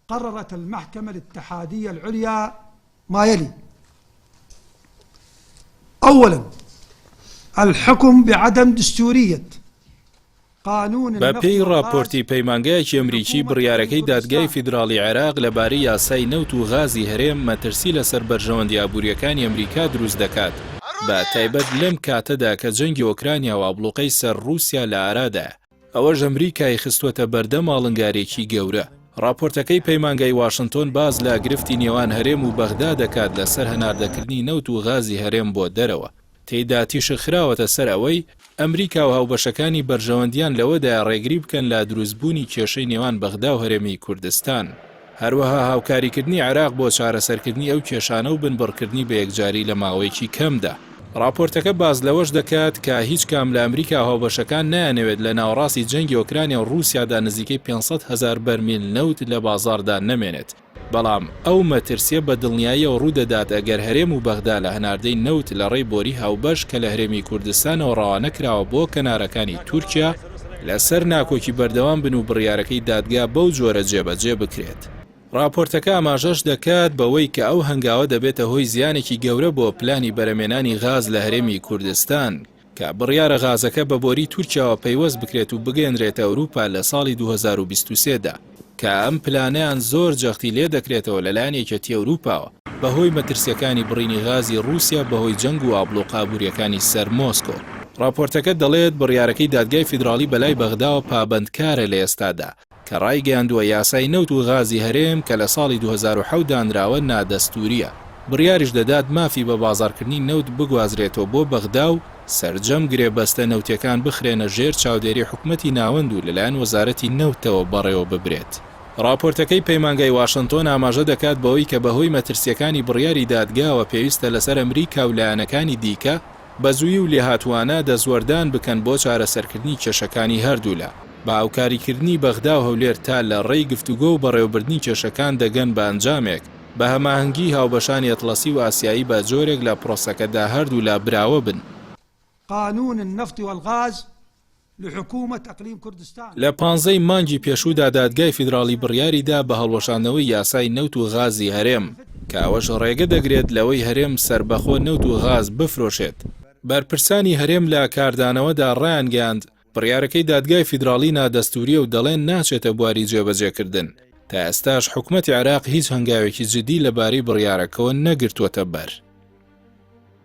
قررت المحكمة الاتحادية العليا ما يلي أولا الحكم بعدم دستورية بە پێی ڕاپۆرتی پەیمانگایەکی ئەمریکی بڕیارەکەی دادگای فیدراڵی عێراق لەبارەی یاسای نەوت و غازی هەرێم مەترسی لەسەر بەرژەوەندی ئابوورییەکانی ئەمریکا دروست دەکات بە تایبەت لەم کاتەدا کە جەنگی ئۆکرانیا و ئابڵوقەی سەر ڕووسیا لە ئارادایە. ئەوەش ئەمریکای خستووەتە بەردەم ئاڵنگارییەکی گەورە. ڕاپۆرتەکەی پەیمانگای واشنتۆن باس لە گرفتی نێوان هەرێم و بەغدا دەکات لەسەر هەناردەکردنی نەوت و غازی هەرێم بۆ دەرەوە. تێیدا تیشک خراوەتە سەر ئەوەی، ئەمریکا و هاوبەشەکانی بەرژەوەندییان لەوەدایە ڕێگری بکەن لە دروستبوونی کێشەی نێوان بەغدا و هەرێمی کوردستان. هەروەها هاوکاریکردنی عێراق بۆ چارەسەرکردنی ئەو کێشانە و بنبڕکردنی بە یەکجاری لە ماوەیەکی کەمدا. ڕاپۆرتەکە باس لەوەش دەکات کە هیچ کام لە ئەمریکا و هاوبەشەکان نایانەوێت لە ناوەڕاستی جەنگی ئۆکرانیا و ڕووسیادا نزیکەی 500 هەزار بەرمیل نەوت لە بازاڕدا نەمێنێت، بەڵام ئەو مەترسییە بە دڵنیاییەوە ڕوودەدات ئەگەر هەرێم و بەغدا لە هەناردەی نەوت لە ڕێی بۆری هاوبەش کە لە هەرێمی کوردستانەوە ڕەوانە کراوە بۆ کەنارەکانی تورکیا لەسەر ناکۆکی بەردەوام بن و بڕیارەکەی دادگا بەو جۆرە جێبەجێ بکرێت. ڕاپۆرتەکە ئاماژەش دەکات بەوەی کە ئەو هەنگاوە دەبێتە هۆی زیانێکی گەورە بۆ پلانی بەرەمێنانی غاز لە هەرێمی کوردستان کە بڕیارە غازەکە بە بۆری تورکیاوە پەیوەست بکرێت و بگەیەنرێتە ئەوروپا لە ساڵی 2023 دا کە ئەم پلانەیان زۆر جەختی لێدەکرێتەوە لەلایەن یەکێتی ئەوروپاوە بەهۆی مەترسیەکانی بڕینی غازی ڕووسیا بەهۆی جەنگ و ئابڵوقە ئابووریەکانی سەر مۆسکۆ. ڕاپۆرتەکە دەڵێت بڕیارەکەی دادگای فیدراڵی بەلای بەغداوە پابەندکارە لە ئێستادا کە ڕایگەیاندووە یاسای نەوت و غازی هەرێم کە لە ساڵی 2007 دانراوە نادەستوورییە، بڕیاریش دەدات مافی بە بازاڕکردنی نەوت بگوازرێتەوە بۆ بەغدا و سەرجەم گرێبەستە نەوتیەکان بخرێنە ژێر چاودێری حکومەتی ناوەند و لەلایەن وەزارەتی نەوتەوە بەڕێوەببرێت. ڕاپۆرتەکەی پەیمانگای واشنتۆن ئاماژە دەکات بەوەی کە بەهۆی مەترسییەکانی بڕیاری دادگاوە پێویستە لەسەر ئەمریکا و لایەنەکانی دیکە بە زوویی و لێهاتووانە دەستوەردان بکەن بۆ چارەسەرکردنی کێشەکانی هەردوولا بە هاوکاریکردنی بەغدا و هەولێر تا لە ڕێی گفتوگۆ و بەڕێوەبردنی کێشەکان دەگەن بە ئەنجامێک بە هەماهەنگیی هاوبەشانی ئەتڵەسی و ئاسیایی بە جۆرێک لە پرۆسەکەدا هەردوولا براوە بن. قانون النفط والغاز لحکومە اقلیم کردستان. لە پانزەی مانگی پێشوودا دادگای فیدراڵی بڕیاری دا بە هەڵوەشاندنەوەی یاسای نەوت و غازی هەرێم، کە ئەوەش ڕێگە دەگرێت لەوەی هەرێم سەربەخۆ نەوت و غاز بفرۆشێت. بەرپرسانی هەرێم لە کاردانەوەدا ڕایانگەیاند، بڕیارەکەی دادگای فیدراڵی نادەستوورییە و دەڵێن ناچێتە بواری جێبەجێکردن. تا ئێستاش حکومەتی عێراق هیچ هەنگاوێکی جدی لەبارەی بڕیارەکەوە نەگرتووەتە بەر.